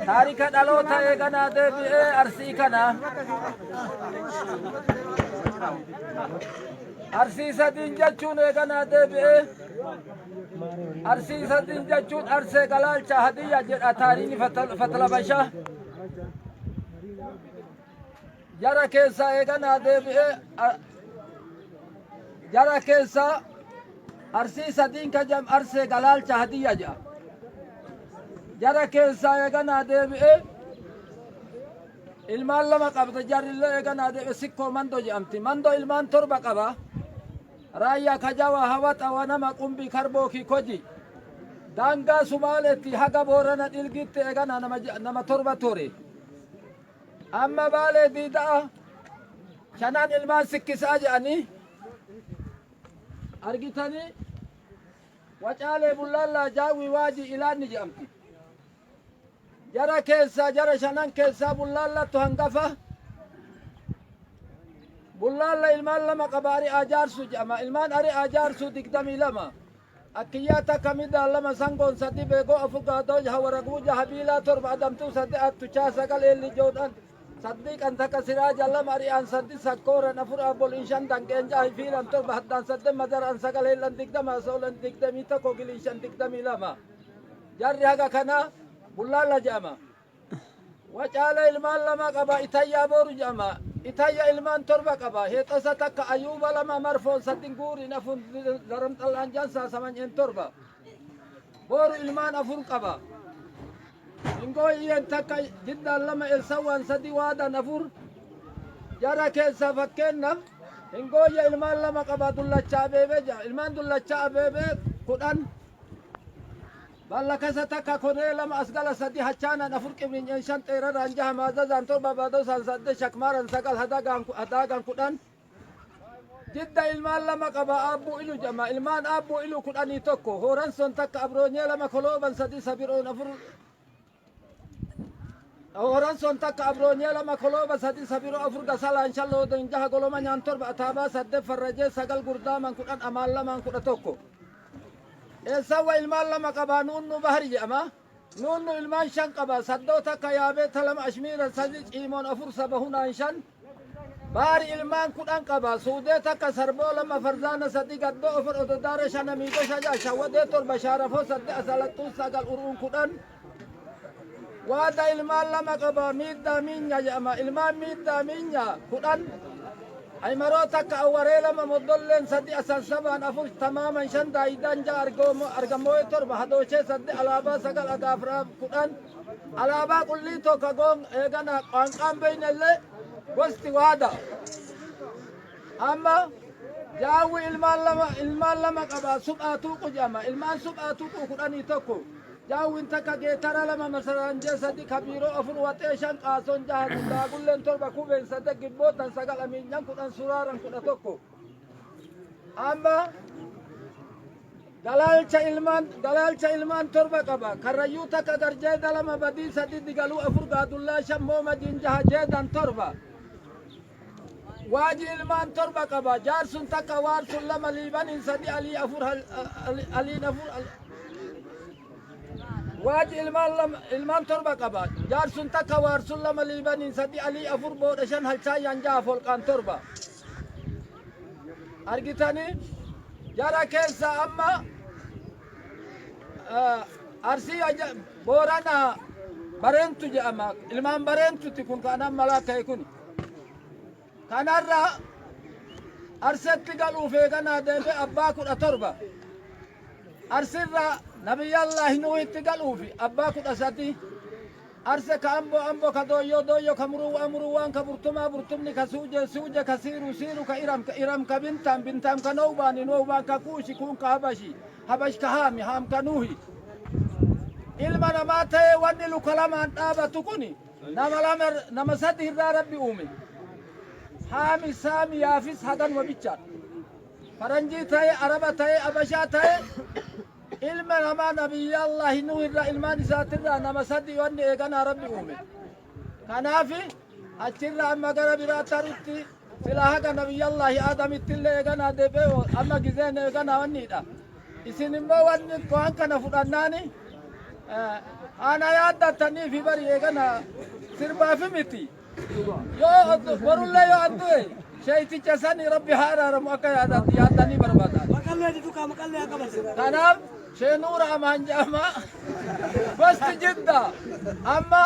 Taarika dhaloota eeganaa deebi'ee Arsii kana. Arsii sadiin jechuun eeganaa deebi'ee Arsii sadiin jechuun Arsee Galaalcha Hadiyya jedha taariini Fatlabashaa. Jara keessaa eeganaa deebi'ee jara keessaa Arsii sadiin ka jam Arsee Galaalcha Hadiyya jedha. Jara keessaa eeganaa deebi'ee ilmaan lama qabda jarrillee eeganaa deebi'e Sikkoo Mando jedhamti. Mando ilmaan torba qaba. Raayyaa Kajawa Hawaxa Wanama Qumbii Karbookii Koji. Daangaa Sumaaleetti haga Boorana Dhilgiitti eeganaa nama torba ture. Amma Baalee Diida'a shanan ilmaan sikkisaa jedhanii argitanii Wacaalee Bullaallaa Jaawwii Waajii Ilaanni jedhamti. Jara keessaa jara shanan keessaa Bullaallattu hangafa. Bullaalla ilmaan lama qaba Ari'aa Jaarsuu jedhama. Ilmaan Ari'aa Jaarsuu 22. Akkiyyaa takka midaan lama sangoon sadi beegoo afur gaadoo jaha waraguu jaha biilaa torba adamtuu sadi attuchaa sagal eelli joodhan saddiiqan takka siraaja lama ari'aan sadi sakkooran afur abbolin shan danqeen jaha fiilan torba haddaan sadde madaraan sagal heellan 20 asoolan 21 giliin shan 22 jarri haga kana bullaalla jedhama. Wacaala ilmaan lama qaba Itayyaa Booru jedhama. Itayya ilmaan torba qaba. Heexosa takka Ayuuba lama Marfoon sadin Guuriin afur Daramxallaan Jansaa Samanyeen torba. Booru ilmaan afur qaba. Hingooyyeen takka Jiddaan lama Elsawwaan sadi Waadan afur. Jara keessaa fakkeennaaf Hingooyya ilmaan lama qaba Dullachaa Abeebee jedhama. Ilmaan Dullachaa Abeebee 10. Ballakasa takka konee lama asgala sadi hachaanan afur qibrinyen shan xeeraraan jaha maazazaan torba baadosaan sadde shakmaaran sagal hadaagan 10. Jidda ilmaan lama qaba Aabbuu Ilu jedhama. Ilmaan Aabbuu Ilu 11. Hooranson takka Abroonyee lama Kolooban sadi Sabiroon afur Hooranson takka Abroonyee lama Kolooba sadi Sabiroo afur Gasalaan shan Loodon jaha Golomanyaan torba Ataabaa saddet Farrajee sagal Gurdaaman 10 Amaan lamaan 11. Eessawwa ilmaan lama qaba Nuunnu Bahari jedhama. Nuunnu ilmaan shan qaba. Saddoo takka Yaabeeta lama Ashmiira sadi Ciimoon afur Sabahunaan shan. Baari ilmaan 10 qaba. Suudee takka Sarboo lama Farzaana sadi Gaddoo afur Ododaara shan Amiidoo shaja Shawwadee torba Shaarafoo sadde Asalaxxuu sagal Uruun 10. Waada ilmaan lama qaba. Miiddaa Miinya jedhama. Ilmaan Miiddaa Miinya 10. Aymaroo takka Awwaree lama Moddolleen sadi Asansabaan afur Tamaaman shan Daayidaan ja'a Argamooyee torba Hadooshee sadde Alaabaa sagal Agaafraa 10. Alaabaa qullii tokko goon eegana qaanqaan beeynellee gosti waada. Amma Jaawwi ilmaan lama qaba suphaa tuuqu jedhama. Ilmaan suphaa tuuqu 11. Jaawwin takka geetara lama masaraanjee sadi kabiiroo afur waxee shan qaason jaha daagulleen torba kubeen sadde gibbootan sagal amiinyan 10 suraaran 11. Amma Galaalcha ilmaan torba qaba. Karrayyuu takka garjeeda lama badii sadi digaluu afur gaadullaa shan moomajiin jaha jeedan torba. Waaji ilmaan torba qaba. Jaarsun takka waarsun lama liibaniin sadi alii afur aliin afur. Waaji ilmaan torba qaba. Jaarsun takka waarsun lama liibaniin sadi alii afur boodha shan halchaayyaan jaha folqaan torba. Argitanii jara keessa amma Arsii Boorana Bareentu jedhama. Ilmaan Bareentuti kun kan amma lakka'e kun. Kanarra Arsetti galuuf eeganaa deemee abbaa 17. Arsirra Nabiyyallaahi Nuuhitti galuuf abbaa 13. Arse ka Ambo Ambo ka Dooyyoo Dooyyo ka Muruwwaa Muruwwaan ka Burtumaa Burtumni ka Suujee Suuje ka Siiru Siiru ka Iram ka Iram ka Bintaam Bintaam ka Noowbaani Noowbaan ka Kuushi Kuun ka Habashi Habash ka Haami Haam ka Nuuhi. Ilma namaa ta'ee wanni luka lamaan dhaabatu kun nama lama nama sadi irraa Rabbi uume. Haami Saami Yaafis haganuma bichaadha. Faranjii ta'ee Araba ta'ee Abashaa ta'ee ilma namaa Nabiyyallaahi Nuh irraa ilmaan isaatirraa nama sadi wanni eeganaa Rabbi uume. Kanaaf achirraa amma gara biraa tarutti sila haga Nabiyyallaahi Aadamitti illee eeganaa deebi'ee amma gizeen eeganaa wanniidha. Isin immoo wanni waan kana fudhannaani Ana yaaddatanii fi bari eegana sirbaafi miti. Yoo borullee yoo an du'e sheeyticha sani Rabbi haa araaramu akka yaaddanii barbaadan. Maqallee didukaa maqallee haa qabate. Kanaaf Sheenuura Amaan jedhama. Gosti Jidda. Amma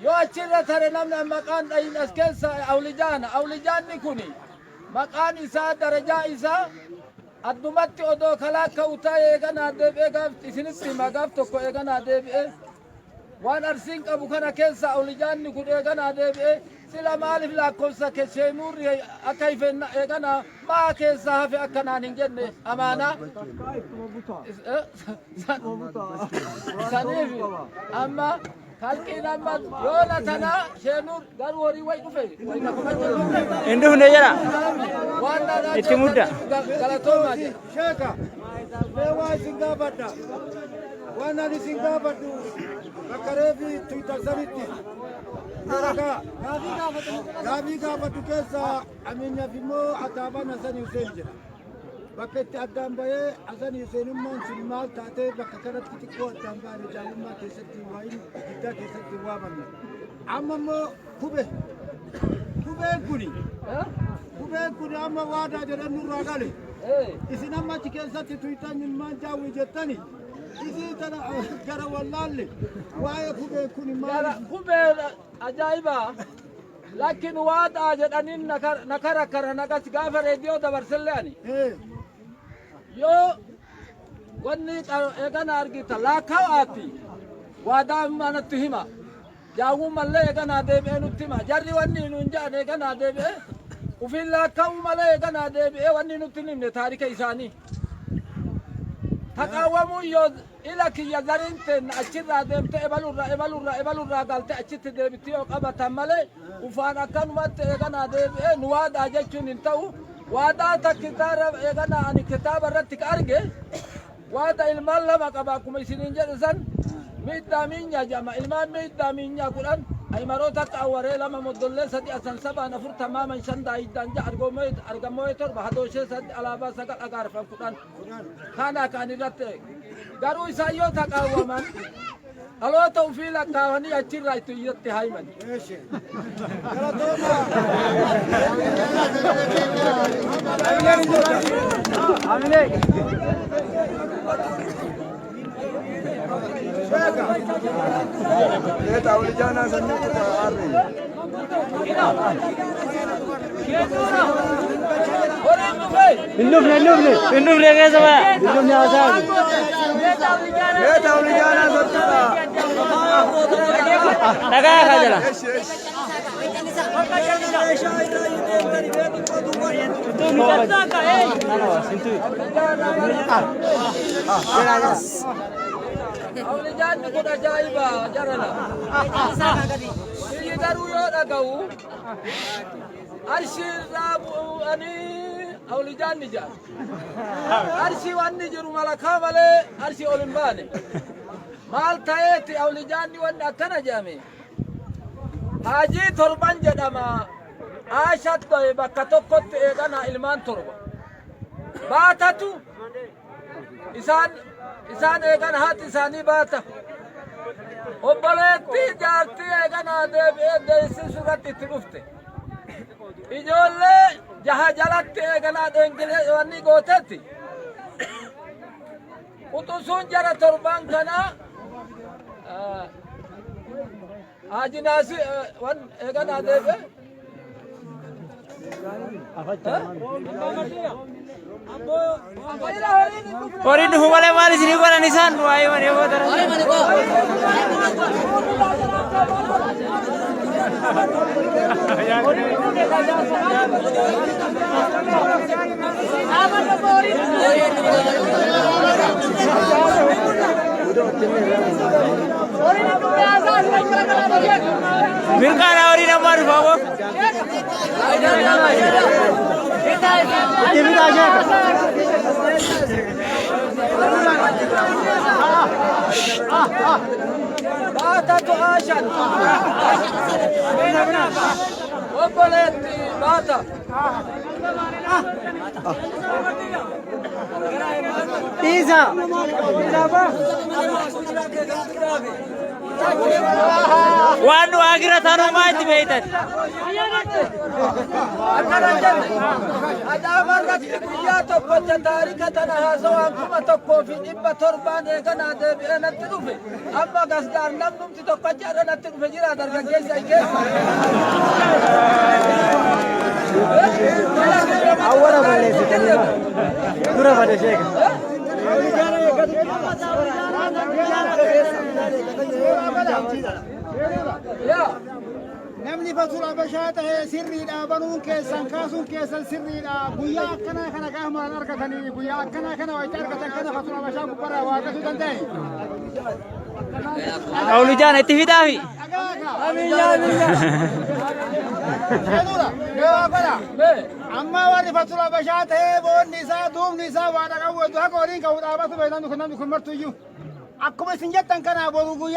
yoo achirra tare namni an maqaan dhayin as keessa Awlijaana. Awlijaanni kuni maqaan isaa darajaa isaa addumatti odoo kalaakka'u ta'e eeganaa deebi'ee gaaf isinitti hima, gaaf tokko eeganaa deebi'ee waan Arsiin qabu kana keessa Awlijaanni kun eeganaa deebi'ee sila maaliif lakkoofsa Sheenuurri akka hifenna eeganaa maa keessaa hafe akkanaan hin jenne amaanaa. Saniif amma kalqiin amma yoona tanaa Sheenuur garuu horii wayi dhufe wayi na komachuu Hin dhufne jedha. waan na Itti mudda. Galatoomaa jedha. Sheeka, mee waa isin gaafadha. Waan ani isin gaafadhu bakka reefi tuytarsanitti. Ragaa gaafii gaafadhu keessa Aminyaaf immoo Ataabaan Hasan Hussein jedha. Bakka itti addaan bahee Hasan Huseenummaan sun maal taatee bakka kanatti xiqqoo addaan bahanii jaawummaa keessatti waa'in giddaa keessatti hin waamamne. Amma immoo kube. Kubeen kuni amma waadaa jedhan nurraa gale. Isin amma achi keessatti tuytan ilmaan Jaawwii jettani. Isii tana gara wallaalle waa'ee kubeen kuni maal? Kubeen ajaa'iba. Lakkin waadaa jedhaniin na karakkara nagas gaafa reediyoo dabarsellee ani. Yoo wanni eegana argita laakkaa'aati waadaa manatti hima. Jaawwuu mallee eeganaa deebi'ee nutti hima. Jarri wanni nuun jedhan eeganaa deebi'ee ufiin laakka'uu malee eeganaa deebi'ee wanni nutti hin himne taarika isaanii. Taqaawwamuu yoo ila kiyya zariin teenna achirraa deemte ebalurraa ebalurraa ebalurraa galte achitti deebitti yoo qabatan malee ufaan akkanumatti eeganaa deebi'ee nu waadaa jechuun hin ta'u. Waadaa takka eeganaa ani kitaaba irratti ka arge waada ilmaan lama qaba akkuma isiniin jedhe san miidhaa miinyaa jedhama. Ilmaan miidhaa miinyaa 10 aymaroota akka awwaree lama moddollee sadi asan sabaan afur tamaaman shan daayiddaan ja'a argamooyee torba hadooshee sadi alaabaa sagal agaarfan 10 kana kan irratti garuu isaan yoo taqaawwaman dhaloota ufii lakkaawanii achirraa itti iyyatti haayiman. Galatooma. Amine. Sheeka. Leeta Awlijaanaa sanyii kutaa harri. Horiin dhufee. Hin dhufne, hin dhufne. Hin dhufne keessa baya. Hin dhufne haasaa. Leeta Awlijaanaa sanyii. Dhagaa kaa jala. Eshi eshi. Meeshaa irraa hin deemtani mee xiqqoo duwwaa. Ana sintu. Awlijaanni kun ajaa'iba jarana. Biyyi garuu yoo dhaga'u arshii irraa bu'anii awlijaanni jedhan. Arshii wanni jiru malakaa malee arshii ol hin baane. Maal ta'eeti awlijaanni wanni akkana jedhame? Haajii torban jedhama. Aashat bakka tokkotti eegana ilmaan torba. Baatatu isaan eegan haati isaanii baata. Obboleettii jaartii eeganaa deebi'ee deessisuu irratti itti dhufte. Ijoollee jaha jalatti eeganaa dheengilee wanni gootetti. Quxusuun jara torban kanaa Haji Naasi wan eeganaa deebi'ee. Horiin dhufu malee maal isinii godhan isaan waa'ee malee booda. Mirqaana horiin ammaa dhufa aboo. Itti fidaa sheeka. Baatatu Aashan. Obboleetti baata. Dhiisa. Waan nu agira tanumaa itti beeytan. Akkana jenne Adaama irratti guyyaa tokkocha taarika tana haasawaan 1700n eeganaa deebi'ee natti dhufe. Amma gasgaar namnumti tokkocha irra natti dhufe jira dargaggeessa keessa. Awwala balleessitanii dura bade sheeka. Yaa. Namni fatura Habashaa ta'ee sirriidha, banuun keessan kaasuun keessan sirriidha. Guyyaa akkanaa kana gaafa maran argatanii, guyyaa akkanaa kana wayita argatan kana fatura Habashaa gubbarraa waaqatuu danda'e. Awulijaan itti fidaafi. Sheedura, mee godha. Mee. Amma warri fatura Habashaa ta'ee boonni isaa duubni isaa waa dhaqawweetu haqa waliin qabu dhaabatu beeknan, namni kun martuyyuu. Akkuma isin jettan kana boru guyyaa.